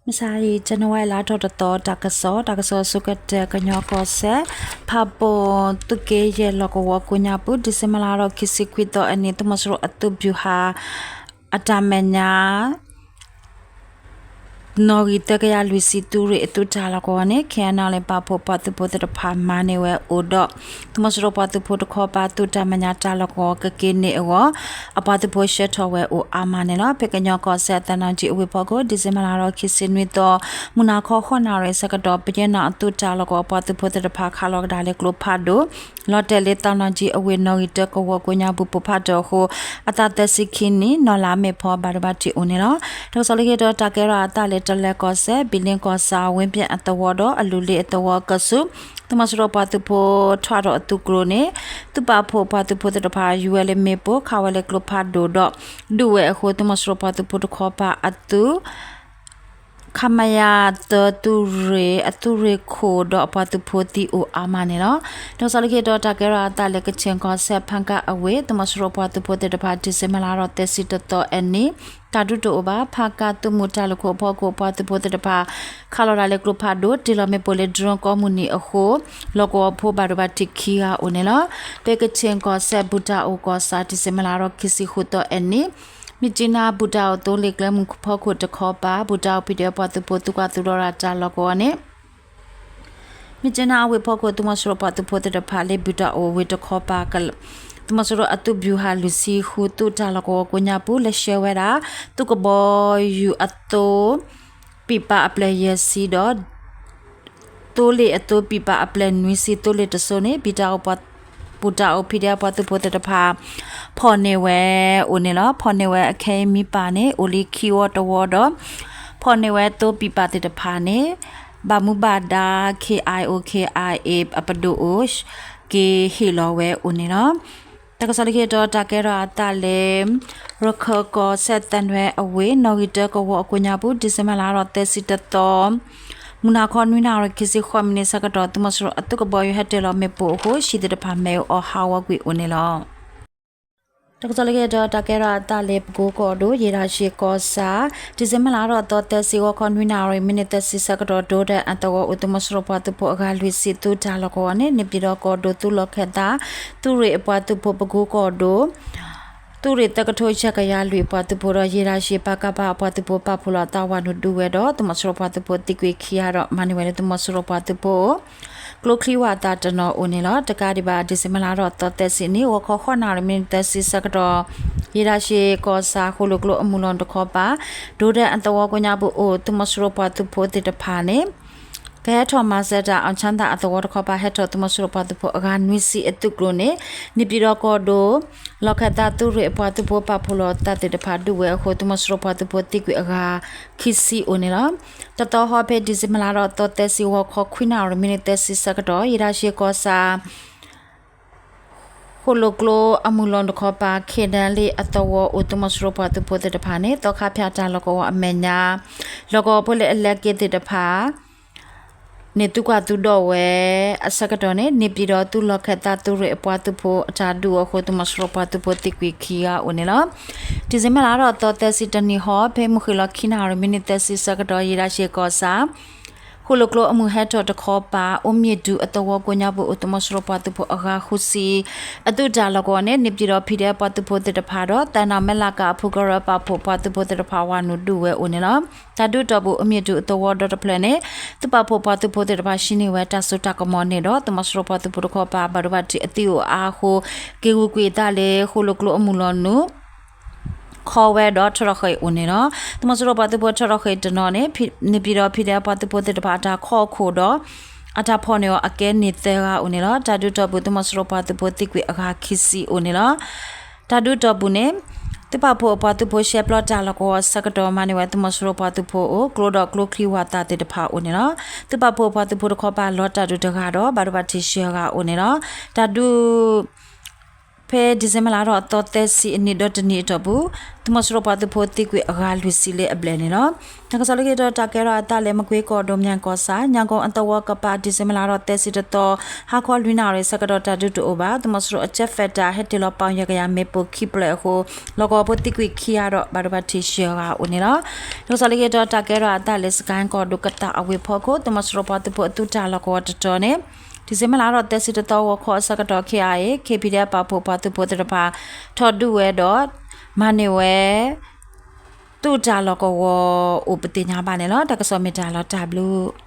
မုၢ်ဆါအံၤ January လါထီၣ်တသီ တၢ်ကစီၣ်, တၢ်ကစီၣ်အဆိကတၢၢ် ကညီကီၢ်စဲၣ်, ဖးပိၢ်သုးက့ယဲၢ် လီၢ်ကဝီၤကိးညါပူၤ December လါထီၣ်ခံဆံခွံသီအနံၤ သုးမီၤစိရိၤအသုးဗျူဟာ အတၢ်မဲာ်ညါ နီၣ်ဂံၢ်သၢကယၤလွံၢ်ဆံ သုးရ့ၣ်အသုးတၢ်လီၢ်ကဝီၤန့ၣ် ခဲအံၤန့ၣ် ပာ်ဖှိၣ်ပှၤသုးဖိသ့ၣ်တဖၣ်မၤန့ၢ်ဝဲအိၣ်ဒီး သုးမီၤစိရိၤပှၤသုးဖိတခီပၤ သုးတၢ်မဲာ်ညါတၢ်လီၢ်ကဝီၤကက့ၤန့ၢ်အဂီၢ် အပှၤသုးဖိဆှၢထီၣ်ဝဲအိၣ်အါမးန့ၣ်လီၤ. ဖဲကညီကီၢ်စဲၣ် သံတောင်ကြီး အဝ့ၢ်ဖီခိၣ် December လါထီၣ်ခံဆံနွံသီ မုၢ်နၤခီဃိးနၣ်ရံၣ်ဆၢကတီၢ် ပယဲၢ်နၣ်အသုးတၢ်လီၢ်ကဝီၤ ပှၤသုးဖိသ့ၣ်တဖၣ် ခးလီၤကဒါလၢကျိဖးဒိၣ် လီၤတဲာ်လၢ သံတောင်ကြီး အဝ့ၢ် နီၣ်ဂံၢ်တၢကဝီၤကိးညါပူၤ ပိၢ်ဖးဒိၣ်အဃိ အသးသၢဆံခံနံၣ် နီၢ်လါမ့ၢ်ဖီ ဘၣ်ဒိဘၣ်ထံးအိၣ်န့ၣ်လီၤ. တၢ်ကစီၣ်လၢခံတီၤ တၢ်ကဲထီၣ်အသးလၢ တလဲၤကီၢ်စဲၣ် ဘံလ့ကီၢ်ဆၣ် ဝ့ၢ်ပၠဲၣ်အသဝီဒီး အလုၢ်လ့ၣ်အသဝီကဆူး သုးမီၤစိရိၤပှၤသုးဖိထွဲထီၣ်အသုးကျိၤန့ၣ် သုးပာ်ဖှိၣ်ပှၤသုးဖိသ့ၣ်တဖၣ် ယူၤဝဲလၢမ့ၣ်ပိၢ် ခးဝဲလၢကျိဖးဒိၣ်ဒီး ဒုးဝဲအဃိ သုးမီၤစိရိၤပှၤသုးဖိတခီပၤအသုး ခမရ သၢ သုးရ့ၣ် အသုးရ့ၣ်ခိၣ်ဒီးအပှၤသုးဖိသံအိၣ်အါမးန့ၣ်လီၤ. တၢ်ကစီၣ်လၢခံတီၤ တၢ်ကဲထီၣ်အသးလၢ ကခ့ၣ်ကီၢ်စဲၣ် ဖၣ်ကၣ်အဝ့ၢ် သုးမီၤစိရိၤပှၤသုးဖိသ့ၣ်တဖၣ် December လါထီၣ်သၢဆံတသီအနံၤ တၢ်ဒုးတအိၣ်ဘၣ် ဖၣ်ကၣ်သုးမုၢ်တၢ်လုၢ်ခိၣ်အဖီခိၣ် ပှၤသုးဖိသ့ၣ်တဖၣ် ခးလီၤဒၣ်လၢကျိဖးဒိၣ် တ့ၢ်လီၤမ့ၣ်ပိၢ်လၢ drone ကိးမုၢ်နံၤအဃိ လီၢ်ကဝီၤဖိဘၣ်ဒိဘၣ်ထံးခံဂၤအိၣ်န့ၣ်လီၤ. ဖဲကခ့ၣ်ကီၢ်စဲၣ် ဘူးတၢ်အိၣ်ကီၢ်ဆၣ် December လါထီၣ်ခံဆံဃုသီအနံၤ မြစ်ကြီးနား ဘူးတၢ်အိၣ်သိလ့ၣ်ကျဲမုၢ်ဖီခိၣ်တခီပၤ ဘူးတၢ်အိၣ် ဖံးဒဲး ပှၤသုးဖိ သုးကွၢ်သုးဒီရၣ်တၢ်လီၢ်ကဝီၤန့ၣ် မြစ်ကြီးနား အဝ့ၢ်ဖီခိၣ် သုးမီၤစိရိၤပှၤသုးဖိသ့ၣ်တဖၣ်လၢ ဘူးတၢ်အိၣ်ဝ့ၢ်တခီပၤ သုးမီၤစိရိၤအသုးဗျူဟာ လွံၢ်ဆံဃု သုးတၢ်လီၢ်ကဝီၤကိးညါပူၤ လဲၤဆှၢဝဲဒၣ် သုးကဘီယူၤအသိ ပံးပာ်အပျဲၢ်ယဲၢ်ဆံဒီး သိလ့ၣ်အသိပံးပာ်အပျဲၢ်နွံဆံ သိလ့ၣ်တစိၤန့ၣ် ဘူးတၢ်အိၣ် ဘူးတၢ်အိၣ် ဖံးဒဲး ပှၤသုးဖိသ့ၣ်တဖၣ် ဖီၣ်န့ၢ်ဝဲအိၣ်န့ၣ်လီၤ. ဖီၣ်န့ၢ်ဝဲအခဲအံၤမံပၢ်န့ၣ် အိၣ်လံခံဝီတဝီဒီး ဖီၣ်န့ၢ်ဝဲသိပံးပာ်သ့ၣ်တဖၣ်န့ၣ် ဘၣ်မူဘၣ်ဒါ KIO KIA အပဒိၣ်အိၣ် က့ၤဟ့ၣ်လီၤဝဲအိၣ်န့ၣ်လီၤ. တၢ်ကစီၣ်လၢခံတီၤ တၢ်ကဲထီၣ်အသးလၢ ရခၢၣ်ကီၢ်စဲၣ် သၢနွဲအဝ့ၢ် နီၣ်ဂံၢ်တၢကဝီၤအကိးညါပူၤ December လါထီၣ်သၢဆံတသီ မုၢ်နၤခီနွံနၣ်ရံၣ်ခံဆံဃိးမံးနံးဆၢကတီၢ် သုးမီၤစိရိၤအသုးကဘီယူၤဟဲတ့ၢ်လီၤမ့ၣ်ပိၢ်အဃိ ဟံၣ်သ့ၣ်တဖၣ်မ့ၣ်အူအီၣ်ဟးဂီၤကွံာ်အိၣ်န့ၣ်လီၤ. တၢ်ကစီၣ်လၢခံတီၤ တၢ်ကဲထီၣ်အသးလၢပကိကီၢ်ဒိၣ် ယ့ၢ်တၢ်ဆံးကီၢ်ဆၣ် December လါထီၣ်သီသၢဆံ ဂီၤခီနွံနၣ်ရံၣ် မံးနံးသၢဆံဆၢကတီၢ် ဒိတၢၣ်အသဝီအိၣ် သုးမီၤစိရိၤပှၤသုးဖိအဂၤလွံၢ်ဆံ သုးတၢ်လီၢ်ကဝီၤန့ၣ် န့ၣ်ပၠံၣ်ဒီးကီၢ်ဒိၣ် သုးလီၢ်ခၢၣ်သး သုးရ့ၣ်အပှၤသုးဖိ ပကိကီၢ်ဒိၣ် သုးရ့ၣ်သၢကထိဆံကယၤလွံၢ်အပှၤသုးဖိဒီး ယ့ၢ်တၢ်ဆံး ပကဖ အပှၤသုးဖိ ပာ်ဖှိၣ်လီၤအသးဝၤနုာ်ဒုးဝဲဒီး သုးမီၤစိရိၤပှၤသုးဖိသံကွံာ်ခံဂၤဒီး မၤန့ၢ်ဝဲလၢသုးမီၤစိရိၤပှၤသုးဖိ ကျိချံဝၣ်သၣ်တနီၤအိၣ်န့ၣ်လီၤ. တကးဒံးဘၣ် December လါထီၣ်သီသၢဆံန့ၣ် ဂီၤခီဃိးနၣ်ရံၣ် မံးနံးသၢဆံဆၢကတီၢ် ယ့ၢ်တၢ်ဆံးကီၢ်ဆၣ် ဃိၣ်လိာ်ကျိအမုၢ်လီၤတခီပၤ ဒိတၢၣ်အသဝီကိးညါပူၤအိၣ် သုးမီၤစိရိၤပှၤသုးဖိသ့ၣ်တဖၣ်န့ၣ် ကဟဲထီၣ်မၤစၢၤတၢ် အောင်ချမ်းသာ အသဝီတခီပၤ ဟဲထီၣ်သုးမီၤစိရိၤပှၤသုးဖိအဂၤနွံဆံအသုးကျိၤန့ၣ် န့ၣ်ပၠံၣ်ဒီးကီၢ်ဒိၣ် လီၢ်ခၢၣ်သးသုးရ့ၣ်အပှၤသုးဖိပာ်ဖှိၣ်လီၤသးသ့ၣ်တဖၣ်ဒုးဝဲအဃိ သုးမီၤစိရိၤပှၤသုးဖိသံကွံာ်အဂၤခံဆံအိၣ်န့ၣ်လီၤ. တသီဟီဖဲ December လါထီၣ်သီသၢဆံ ဂီၤခီခွံနၣ်ရံၣ် မံးနံးသၢဆံဆၢကတီၢ် ယ့ၢ်တၢ်ဆံးကီၢ်ဆၣ် ဃိၣ်လိာ်ကျိအမုၢ်လီၤတခီပၤ ခ့ၣ်ဒၢလ့ၣ်အသဝီအိၣ် သုးမီၤစိရိၤပှၤသုးဖိသ့ၣ်တဖၣ်န့ၣ် သီခါဖၠၣ်တၢ်လီၢ်ကဝီၤအမဲာ်ညါ လီၢ်ကဝီၤဖိလၢအလဲၤက့ၤသ့ၣ်တဖၣ် န့ၣ်သုးကွၢ်သုးဒီးဝဲအဆၢကတီၢ်န့ၣ် န့ၣ်ပၠံၣ်ဒီးသုးလီၢ်ခၢၣ်သးသုးရ့ၣ်အပှၤသုးဖိအတၢ်ဒုးအဃိ သုးမီၤစိရိၤပှၤသုးဖိသံကွံာ်ခံဂၤအိၣ်န့ၣ်လီၤ. December လါထီၣ်သီသၢဆံတနံၤဟီ ဖဲမုၢ်ဃ့ၢ်လီၤခံနၣ်ရံၣ် မံးနံးသၢဆံဆၢကတီၢ် ယ့ၢ်တၢ်ဆံးကီၢ်ဆၣ် ဃိၣ်လိာ်ကျိအမုၢ်ဟဲထီၣ်တခီပၤ အိၣ်မ့ၢ်ဒူးအသဝီကိးညါပူၤအိၣ် သုးမီၤစိရိၤပှၤသုးဖိအဂၤဃုဆံ အသုးတၢ်လီၢ်ကဝီၤန့ၣ် န့ၣ်ပၠံၣ်ဒီးဖံးဒဲးပှၤသုးဖိသ့ၣ်တဖၣ်ဒီး သၢနၣ်မဲလးကၤအဖုကရၢပာ်ဖှိၣ်ပှၤသုးဖိသ့ၣ်တဖၣ် ဝၤနုာ်ဒုးဝဲအိၣ်န့ၣ်လီၤ. တၢ်ဒုးတီၢ်ပူၤ အိၣ်မ့ၢ်ဒူးအသဝီဒီတဖျၢၣ်န့ၣ် သုးပာ်ဖှိၣ်ပှၤသုးဖိသ့ၣ်တဖၣ် ဟံးန့ၢ်ဝဲတၢ်စိတၢ်ကမီၤန့ၣ်ဒီး သုးမီၤစိရိၤပှၤသုးဖိတခီပၤ ဘၣ်ဒိဘၣ်ထံးအသံအိၣ်အါအဃိ က့ၤဂုာ်ကွံာ်အသးလၢ ဃိၣ်လိာ်ကျိအမုၢ်လီၤနုာ် ခီဝဲဒီးထီထီၣ်ဃ့ၢ်အိၣ်န့ၣ်လီၤ. သုးမီၤစိရိၤပှၤသုးဖိထီထီၣ်ဃ့ၢ်တနီၤန့ၣ် န့ၣ်ပၠံၣ်ဒီးဖံးဒဲးပှၤသုးဖိသ့ၣ်တဖၣ်အတၢ်ခီၣ်ခိၣ်ဒီး အတၢ်ဖီၣ်န့ၢ်အီၤအကဲန့ၢ်သၢဂၤအိၣ်န့ၣ်လီၤ. တၢ်ဒုးတီၢ်ပူၤ သုးမီၤစိရိၤပှၤသုးဖိသံကွံာ်အဂၤခံဆံအိၣ်န့ၣ်လီၤ. တၢ်ဒုးတီၢ်ပူၤန့ၣ် သုးပာ်ဖှိၣ်အပှၤသုးဖိရှဲပျီတၢ်လီၢ်ကဝီၤအဆၢကတီၢ် မၤန့ၢ်ဝဲသုးမီၤစိရိၤပှၤသုးဖိအိၣ် ကျိဒီးကျိချံဝၣ်သၣ်သ့ၣ်တဖၣ်အိၣ်န့ၣ်လီၤ. သုးပာ်ဖှိၣ်အပှၤသုးဖိတခီပၤလီၤတၢ်ဒုးတဂၤဒီး ဘၣ်ဒိဘၣ်ထံးယဲၢ်ဂၤအိၣ်န့ၣ်လီၤ. တၢ်ဒုး ဖဲဒံၣ်စ့ဘၢၣ်လါထီၣ်အသီသၢဆံအနံၤဒီးတနံၤအတီၢ်ပူၤ သုးမီၤစိရိၤပှၤသုးဖိသံကွံာ်အဂၤလွံၢ်ဆံလၢအဘျဲၣ်န့ၣ်လီၤ. တၢ်ကစီၣ်လၢက့ၤဒီးတၢ်ကဲထီၣ်အသးလၢ မကွ့ကီၢ်ဒိၣ် မၠဲၣ်ကီၢ်ဆၣ် ညၣ်ကိၣ်အသဝီကပၤ ဒံၣ်စ့ဘၢၣ်လါထီၣ်သၢဆံတသီ ဟါခီလွံၢ်နၣ်ရံၣ်ဆၢကတီၢ်တၢ်ဒုးတအိၣ်ဘၣ်. သုးမီၤစိရိၤအကၠဲးဖဲးတၢ်ဟဲတ့ၢ်လီၤပီၣ်ယဲၢ်ကယၤမ့ၣ်ပိၢ်ခံဖျၢၣ်အဃိ လီၢ်ကဝီၤဖိသံကွံာ်ခံဂၤဒီး ဘၣ်ဒိဘၣ်ထံးယဲၢ်ဂၤအိၣ်န့ၣ်လီၤ. တၢ်ကစီၣ်လၢက့ၤဒီးတၢ်ကဲထီၣ်အသးလၢ စကဲၣ်ကီၢ်ဒိၣ်ကတၢ်အဝ့ၢ်ဖီခိၣ် သုးမီၤစိရိၤပှၤသုးဖိအသုးတၢ်လီၢ်ကဝီၤတတီၤန့ၣ် ဒံၣ်စ့ဘၢၣ်လါထီၣ်သၢဆံတသီဂီၤခီအဆၢကတီၢ် ခ့ၣ်အါအ့ၣ် ခ့ၣ်ပံၤဒဲး ပာ်ဖှိၣ်ပှၤသုးဖိသ့ၣ်တဖၣ် ထီၣ်ဒုးဝဲဒီး မၤန့ၢ်ဝဲ သုးတၢ်လီၢ်ကဝီၤအိၣ်ပသ့ၣ်ညါဘၣ်န့ၣ်လီၤ. တၢ်ကစီၣ်မ့ၢ်တၢ်လီၤတၢ်ဘျုး